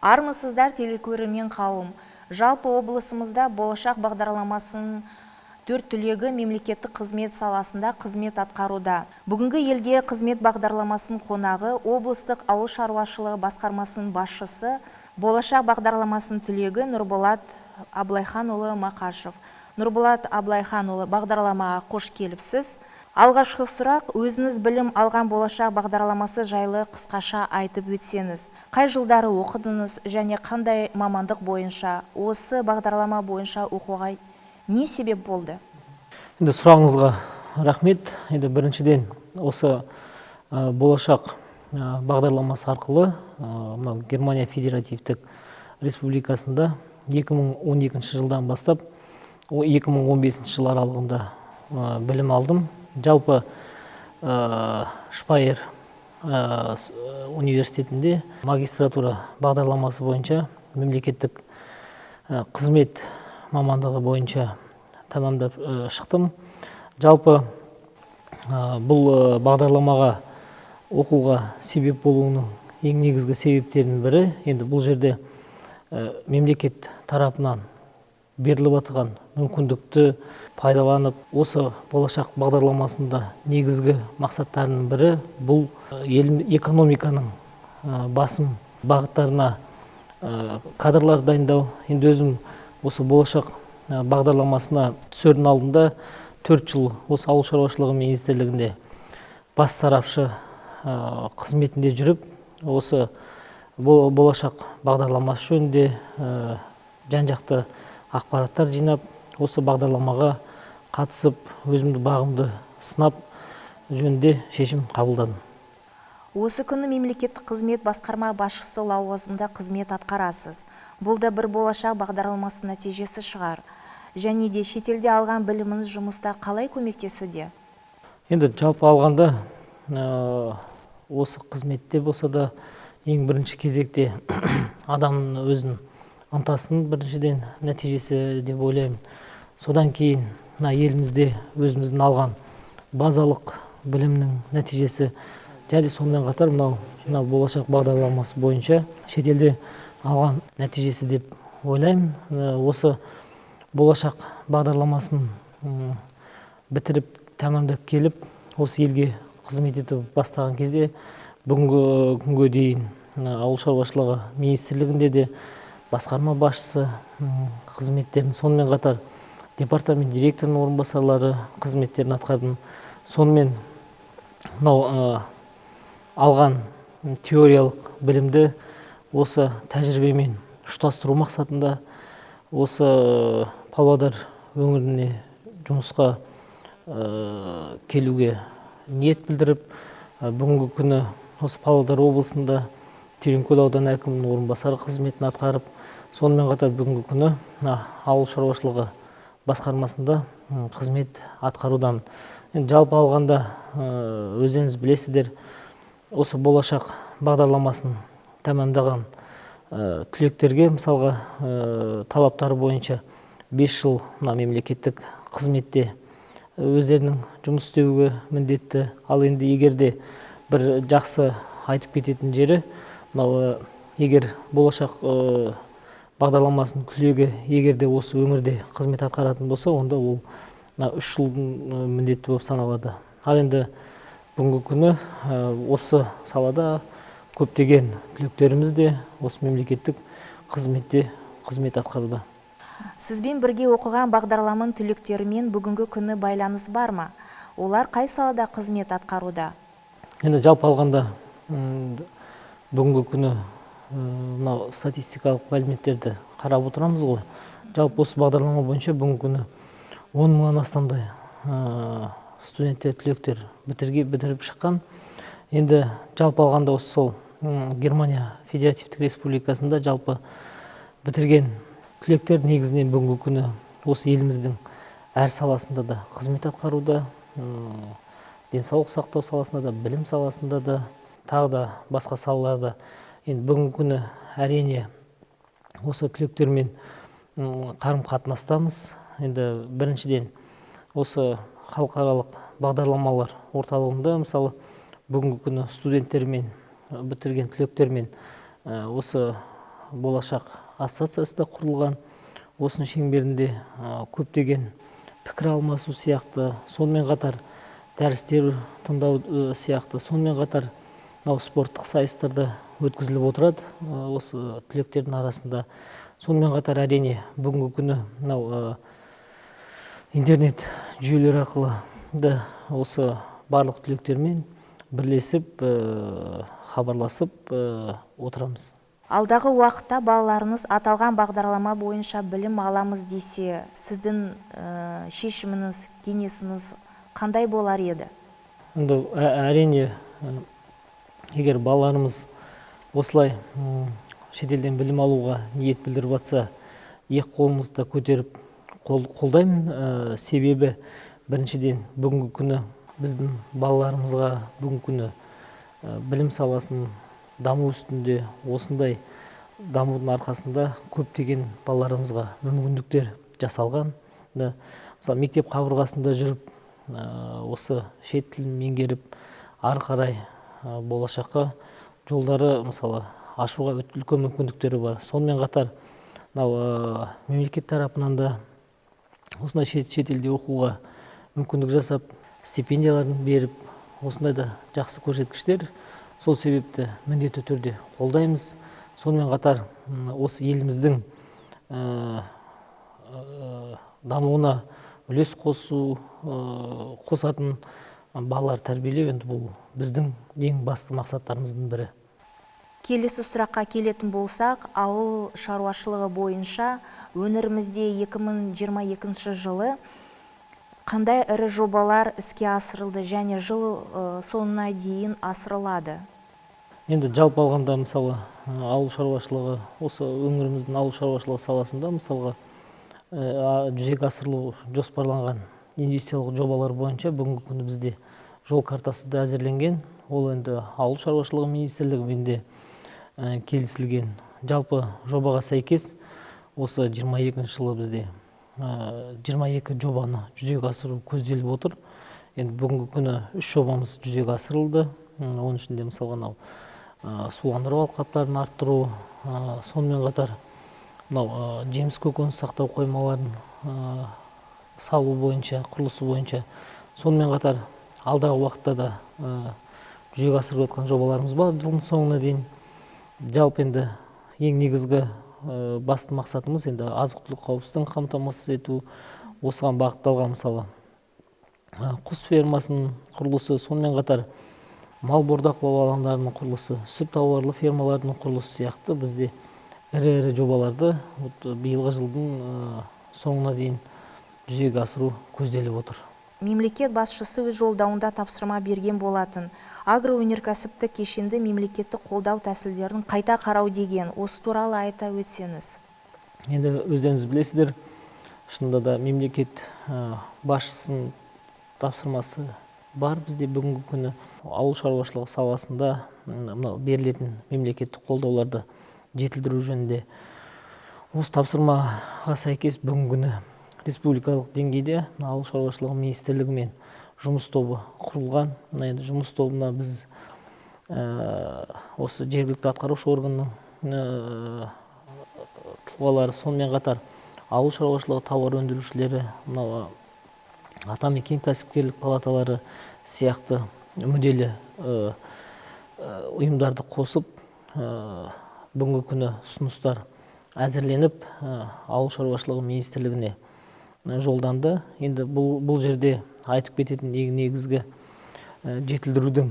Армысыздар, телекөрермен қауым! Жалпы облысымызда Болашақ бағдарламасының төрт түлегі мемлекеттік қызмет саласында қызмет атқаруда. Бүгінгі «Елге қызмет» бағдарламасының қонағы – облыстық ауыл шаруашылығы басқармасының басшысы, Болашақ бағдарламасының түлегі Нұрболат Абылайханұлы Мақашев. Нұрболат Абылайханұлы, бағдарламаға қош келіпсіз! Алғашқы сұрақ: өзіңіз білім алған Болашақ бағдарламасы жайлы қысқаша айтып өтсеңіз. Қай жылдары оқыдыңыз және қандай мамандық бойынша? Осы бағдарлама бойынша оқуға не себеп болды? Енді сұрағыңызға рахмет. Енді біріншіден, осы Болашақ бағдарламасы арқылы мынау Германия Федеративтік Республикасында 2012 жылдан бастап 2015 жыл аралығында білім алдым. Жалпы Шпайер университетінде магистратура бағдарламасы бойынша мемлекеттік қызмет мамандығы бойынша тәмамдап шықтым. Жалпы бұл бағдарламаға оқуға себеп болуының ең негізгі себептерінің бірі, енді бұл жерде мемлекет тарапынан беріліп отырған мүмкіндікті пайдаланып, осы Болашақ бағдарламасында негізгі мақсаттарының бірі бұл ел экономиканың басым бағыттарына кадрлар дайындау. Енді өзім осы Болашақ бағдарламасына түсердің алдында 4 жыл осы Ауыл шаруашылығы министрлігінде бас сарапшы қызметінде жүріп, осы Болашақ бағдарламасы жөнінде жан жақты ақпараттар жинап, осы бағдарламаға қатысып, өзімді бағымды сынап жөнінде шешім қабылдадым. Осы күні мемлекеттік қызмет басқарма басшысы лауазымында қызмет атқарасыз. Бұл да бір Болашақ бағдарламасының нәтижесі шығар. Және де шетелде алған біліміңіз жұмыста қалай көмектесуде? Енді жалпы алғанда, осы қызметте болса да, ең бірінші кезекте адамның өзінің ынтасының біріншіден нәтижесі деп ойлаймын. Содан кейін мына елімізде өзіміздің алған базалық білімнің нәтижесі және сонымен қатар мынау Болашақ бағдарламасы бойынша шетелде алған нәтижесі деп ойлаймын. Осы Болашақ бағдарламасын бітіріп, тәмамдап келіп, осы елге қызмет етіп бастаған кезде, бүгінгі күнге дейін Ауыл шаруашылығы министрлігінде де басқарма басшысы қызметтерін, сонымен қатар департамент директорының орынбасарлары қызметтерін атқардым. Сонымен мынау алған теориялық білімді осы тәжірибемен ұштастыру мақсатында осы Павлодар өңіріне жұмысқа келуге ниет білдіріп, бүгінгі күні осы Павлодар облысында Тереңкөл ауданы әкімінің орынбасары қызметін атқарып, сонымен қатар бүгінгі күні мына ауыл шаруашылығы басқармасында қызмет атқарудамын. Енді жалпы алғанда, өздеріңіз білесіздер, осы Болашақ бағдарламасын тәмамдаған түлектерге, мысалға, талаптары бойынша 5 жыл мына мемлекеттік қызметте өздерінің жұмыс істеуге міндетті. Ал енді егер де бір жақсы айтып кететін жері, мынау егер Болашақ бағдарламасының түлегі егер де осы өңірде қызмет атқаратын болса, онда ол мына 3 жылдың міндеті болып саналады. Ал енді бүгінгі күні осы салада көптеген түлектеріміз де осы мемлекеттік қызметте қызмет атқаруда. Сізбен бірге оқыған бағдарламаның түлектерімен бүгінгі күні байланыс бар ма? Олар қай салада қызмет атқаруда? Енді жалпы алғанда, бүгінгі күні мынау статистикалық мәліметтерді қарап отырамыз ғой. Жалпы осы бағдарлама бойынша бүгінгі күні 10 мыңнан астамдай студенттер, түлектер бітіріп шыққан. Енді жалпы алғанда, осы сол Германия Федеративтік Республикасында жалпы бітірген түлектер негізінен бүгінгі күні осы еліміздің әр саласында да қызмет атқаруда: денсаулық сақтау саласында да, білім саласында да, тағы да басқа салаларда. Енді бүгінгі күні, әрине, осы түлектермен қарым қатынастамыз. Енді біріншіден, осы халықаралық бағдарламалар орталығында, мысалы, бүгінгі күні студенттермен, бітірген түлектермен осы Болашақ ассоциациясы да құрылған. Осының шеңберінде көптеген пікір алмасу сияқты, сонымен қатар дәрістер тыңдау сияқты, сонымен қатар мынау спорттық сайыстар да өткізіліп отырады осы түлектердің арасында. Сонымен қатар әрине бүгінгі күні мынау интернет жүйелері арқылы да осы барлық түлектермен бірлесіп, хабарласып отырамыз. Алдағы уақытта балаларыңыз аталған бағдарлама бойынша білім аламыз десе, сіздің шешіміңіз, кеңесіңіз қандай болар еді? Енді әрине, егер балаларымыз осылай шетелден білім алуға ниет білдіріп жатса, екі қолымызды көтеріп қолдаймын. Себебі біріншіден бүгінгі күні біздің балаларымызға бүгінгі күні білім саласының даму үстінде, осындай дамудың арқасында көптеген балаларымызға мүмкіндіктер жасалған. Мысалы, мектеп қабырғасында жүріп, осы шет тілін меңгеріп, ары қарай болашаққа жолдары, мысалы, ашуға үлкен мүмкіндіктері бар. Сонымен қатар мынау мемлекет тарапынан да осындай шетелде оқуға мүмкіндік жасап, стипендияларын беріп, осындай да жақсы көрсеткіштер. Сол себепті міндетті түрде қолдаймыз. Сонымен қатар осы еліміздің дамуына үлес қосатын балалар тәрбиелеу, енді бұл біздің ең басты мақсаттарымыздың бірі. Келесі сұраққа келетін болсақ, ауыл шаруашылығы бойынша өңірімізде 2022 жылы қандай ірі жобалар іске асырылды және жыл соңына дейін асырылады? Енді жалпы алғанда, мысалы, ауыл шаруашылығы, осы өңіріміздің ауыл шаруашылығы саласында, мысалға, жүзеге асырылу жоспарланған инвестициялық жобалар бойынша бүгінгі күні бізде жол картасы да әзірленген. Ол енді ауыл шаруашылығы министрлігімен де келісілген. Жалпы жобаға сәйкес осы 22 жылы бізде 22 жобаны жүзеге асыру көзделіп отыр. Енді бүгінгі күні 3 жобамыз жүзеге асырылды. Оның ішінде, мысалға, мынау суландыру алқаптарын арттыру, сонымен қатар мынау жеміс көкөніс сақтау қоймаларын салу бойынша, құрылысы бойынша, сонымен қатар алдағы уақытта да жүзеге асырып жатқан жобаларымыз бар жылдың соңына дейін. Жалпы енді ең негізгі басты мақсатымыз енді азық-түлік қауіпсіздігін қамтамасыз ету, осыған бағытталған, мысалы, құс фермасының құрылысы, сонымен қатар мал бордақылау алаңдарының құрылысы, сүт тауарлы фермалардың құрылысы сияқты бізде ірі-ірі жобаларды биылғы жылдың соңына дейін жүзеге асыру көзделіп отыр. Мемлекет басшысы өз жолдауында тапсырма берген болатын. Агроөнеркәсіптік кешенді мемлекеттік қолдау тәсілдерін қайта қарау деген. Осы туралы айта өтсеңіз. Енді өздеріңіз білесіздер, шынында да мемлекет басшысының тапсырмасы бар бізде бүгінгі күні. Ауыл шаруашылығы саласында мынау берілетін мемлекеттік қолдауларды жетілдіру жөнінде осы тапсырмаға сәйкес бүгінгі күні республикалық деңгейде ауыл шаруашылығы министрлігімен жұмыс тобы құрылған. Мына енді жұмыс тобына біз осы жергілікті атқарушы органның тұлғалары, сонымен қатар ауыл шаруашылығы тауар өндірушілері, мынау атамекен кәсіпкерлік палаталары сияқты мүдделі ұйымдарды қосып, бүгінгі күні ұсыныстар әзірленіп, ауыл шаруашылығы министрлігіне жолданды. Енді бұл жерде айтып кететін ең негізгі жетілдірудің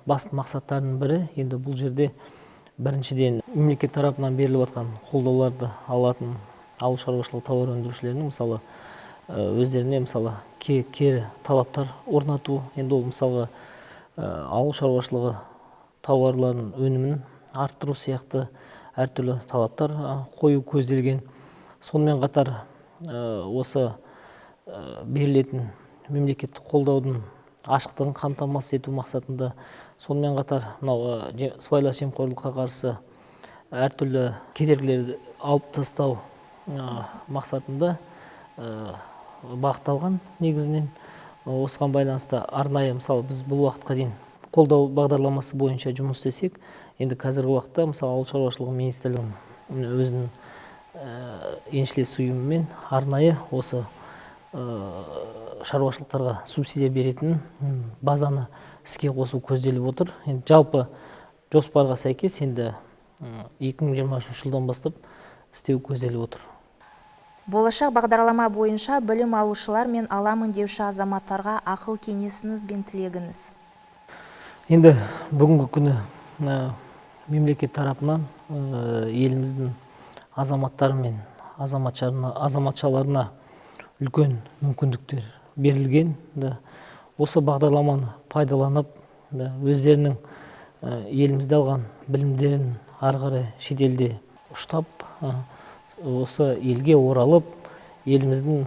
басты мақсаттарының бірі, енді бұл жерде біріншіден мемлекет тарапынан беріліп жатқан қолдауларды алатын ауыл шаруашылығы тауар өндірушілерінің, мысалы, өздеріне, мысалы, кері талаптар орнату. Енді ол, мысалға, ауыл шаруашылығы тауарларының өнімін арттыру сияқты әртүрлі талаптар қою көзделген. Сонымен қатар осы берілетін мемлекеттік қолдаудың ашықтығын қамтамасыз ету мақсатында, сонымен қатар мынау сыбайлас жемқорлыққа қарсы әртүрлі кедергілерді алып тастау мақсатында бағытталған негізінен. Осыған байланысты арнайы, мысалы, біз бұл уақытқа дейін қолдау бағдарламасы бойынша жұмыс істесек, енді қазіргі уақытта мысалы Ауыл шаруашылығы министрлігінің өзінің еншілес ұйымымен арнайы осы шаруашылықтарға субсидия беретін базаны іске қосу көзделіп отыр. Енді жалпы жоспарға сәйкес енді 2023 жылдан бастап істеу көзделіп отыр. Болашақ бағдарлама бойынша білім алушылар мен аламын деуші азаматтарға ақыл кеңесіңіз бен тілегіңіз. Енді бүгінгі күні мемлекет тарапынан еліміздің азаматтары мен азаматшаларына үлкен мүмкіндіктер берілген. Осы бағдарламаны пайдаланып, өздерінің елімізде алған білімдерін ары қарай шетелде ұштап, осы елге оралып, еліміздің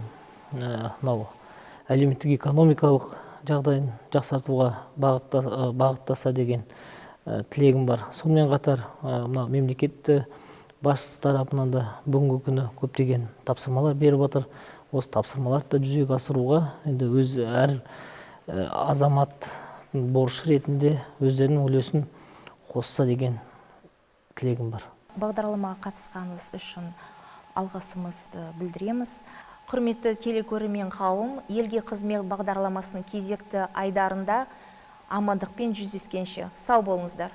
мынау әлеуметтік экономикалық жағдайын жақсартуға бағыттаса деген тілегім бар. Сонымен қатар мына мемлекетті басшысы тарапынан да бүгінгі күні көптеген тапсырмалар беріп жатыр. Осы тапсырмаларды да жүзеге асыруға енді өз әр азамат борышы ретінде өздерінің үлесін қосса деген тілегім бар. Бағдарламаға қатысқаныңыз үшін алғысымызды білдіреміз. Құрметті телекөрермен қауым, елге қызмет бағдарламасының кезекті айдарында амандықпен жүздескенше. Сау болыңыздар.